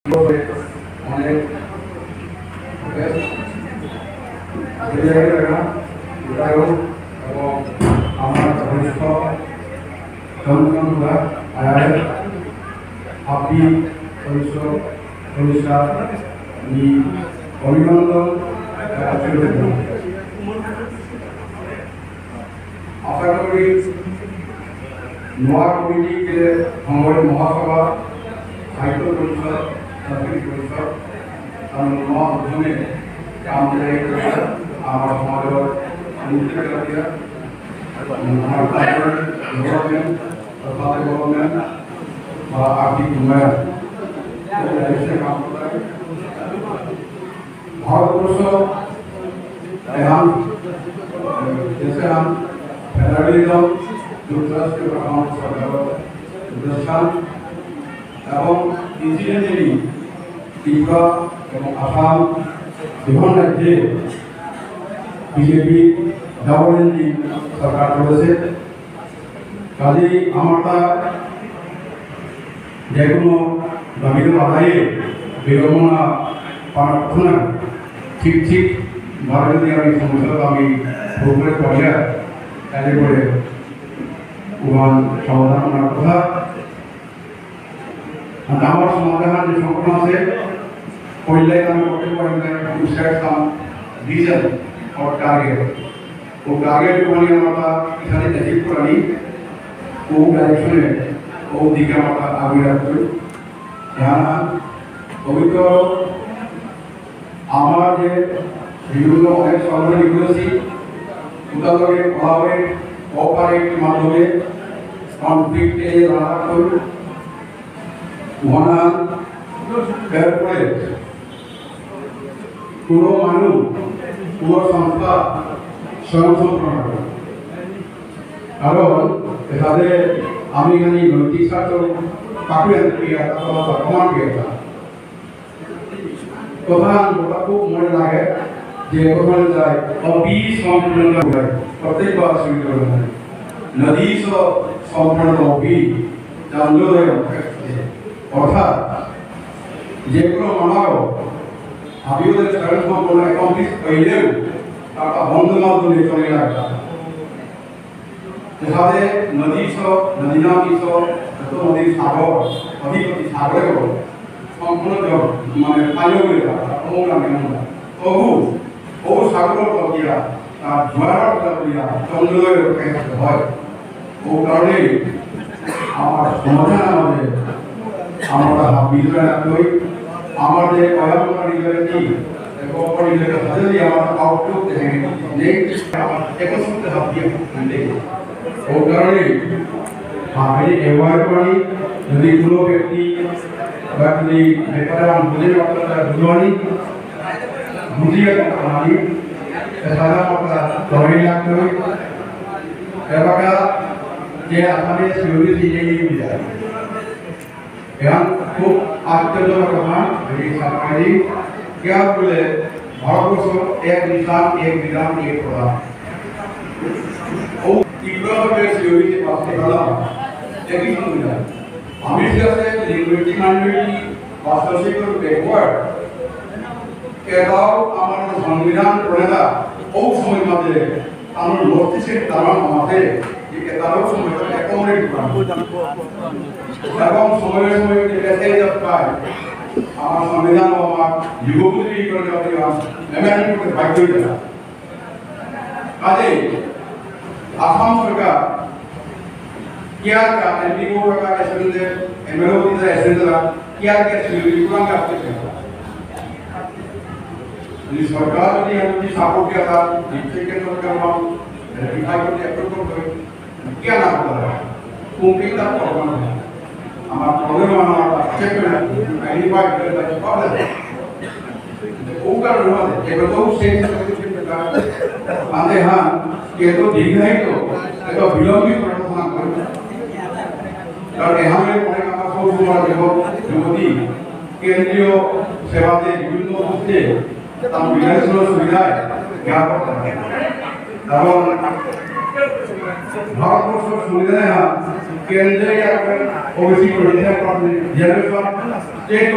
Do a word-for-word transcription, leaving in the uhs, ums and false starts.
অনেক বিধায়ক এবং আমার ঘনিষ্ঠ জনসংখ্যা আয়ার আপনি পরিষদ পরিষদ নি অভিনন্দন জানাচ্ছি। আশা করি নোয়া কমিটি যে সংগঠন মহাসভা, সাহিত্য পরিষদ, সাংস্কৃতিক পরিষদ, তার নোয়া উদ্যমে কাম করে আমার সমাজের উন্নতি করিয়া, আমার cultural development, social development বা আর্থিক উন্নয়ন, এই দেশে কাম করে। ভারতবর্ষ এহান দেশ এহান ফেডারেলিজম, যুক্তরাষ্ট্রীয় কাঠামো সরকারর প্রতিষ্ঠান এবং incidentally ত্রিপুরা এবং আসাম দুহান রাজ্যে বিজেপি ডাবল ইঞ্জিন সরকার চলেছে। কাজেই আমারতা যে কোনো দাবির আদায়ে বিড়ম্বনা পানা কথা না। ঠিক ঠিক ভাবে যদি আমি সমস্যা আমি ভোগ করে পারিয়া, তাহলে পরে ওখান সমাধান করার কথা। আর আমার সমাধান যে সংকট আছে, পইলাই আমি করতে পারি না, to set some vision or target। ও target মানে আমরা এখানে achieve করানি, ও direction এ, ও দিকে আমরা আগুয়ে রাখতে। জানা, পবিত্র আমার যে বিভিন্ন অনেক সংগঠন করেছি, কোথাও কোলাবরেট, কোঅপারেট মাধ্যমে কনফ্লিক্ট এ লড়া করি, ওহান বের করে কোনো মানুষ, কোনো সংস্থা স্বয়ং সম্পূর্ণ করে। কারণ এখানে আমি এখানে নৈতিক স্বার্থ কাকুয়ে আনতে গিয়ে, অথবা প্রমাণ পেয়ে কথা কথা খুব মনে লাগে যে কথা যায়, অপি সম্পূর্ণ যায়, প্রত্যেকবার শুরু করে যায়। নদী স সম্পূর্ণ অপি, চন্দ্রোদয় অপেক্ষা। অর্থাৎ যে কোনো মানব হাবিউদের স্বয়ং সম্পূর্ণ অ্যাকমপ্লিশ হইলেও তার বন্ধ মাধ্যমে চলে লাগবে। যেভাবে নদী স, নদী নাম ইস, যত নদীর সাগর, অধিপতি সাগরে বলে, সম্পূর্ণ জল, মানে, পানীয় বলে তারা, অমুক নামে আমরা। তবু, ও সাগর তলিয়া, তার জোয়ার তলিয়া, চন্দ্রোদয় রক্ষা করতে হয়। ও কারণে আমার সমাধান আমাদের, আমরা হাবিয়ে রাখতে আমাদের অয়ামকারী ব্যক্তি, এবং পরিবেশ হাজারি আমার আউটলুক দেখে নেই, আমার একত্রিত হাবিয়ে নেই। ও কারণে আমি এবার করি, যদি কোনো ব্যক্তি বা যদি ব্যাপারে আমি বুঝে আপনারা বুঝবানি, বুঝিয়ে আমি সারা কথা ধরে রাখতে হবে। এবার যে আসামে সিউরি সিজে নিয়ে যায়। এহান খুব আশ্চর্যজনক কথা, যদি সামনে কিয়া বুলে ভারতবর্ষ এক নিশান, এক বিধান, এক প্রধান। ও ত্রিপুরা সরকারের সিওরিটি পাশে গেলাম, একই সংবিধান। আমি ঠিক আছে, লিঙ্গুইস্টিক মাইনরিটি বা সোশিয়াল ব্যাকওয়ার্ড, এটাও আমার সংবিধান প্রণেতা ও সময় মাঝে আমার মস্তিষ্কে তারা মাঝে যে এটারও সময় অ্যাকোমোডেট করা। এবং সময়ে সময়ে যদি মেসেজ পায়, আমার সংবিধান ও আমার যুগোপযোগী করে যাওয়া অ্যামেন্ডমেন্ট করতে বাধ্য হয়ে যাবে। কাজেই আসাম সরকার কিয়া কা এমপি কো কা এসেন্ডে, এমএলএ কো দিদা এসেন্ডে লা, কিয়া কা সিউরি কুরাং কা আপনি যদি সরকার যদি এমপি সাপোর্ট কিয়া তা, ডিস্ট্রিক্ট কে সরকার বা রেটিফাই করতে অ্যাপ্রুভ করতে, কিয়া না করতে? কোম্পানি তা করতে না। আমার প্রবলেম আমার চেক করে, আইনি পাই করে, তাই পাওয়া যায়। ও কারণে আমাদের এবার তো সেই সার্টিফিকেট আদে হ্যাঁ, এত দীর্ঘায়িত, এত বিলম্বিত প্রার্থনা করে। কারণ এখানে অনেক আমার সব সময় যুব-, যুবতী কেন্দ্রীয় সেবাতে বিভিন্ন অফিসে তার বিধানসভার সুবিধায় জ্ঞাপন করে। এবং ভারতবর্ষর সংবিধানে কেন্দ্রে ওবিসি রিজার্ভেশন স্টেট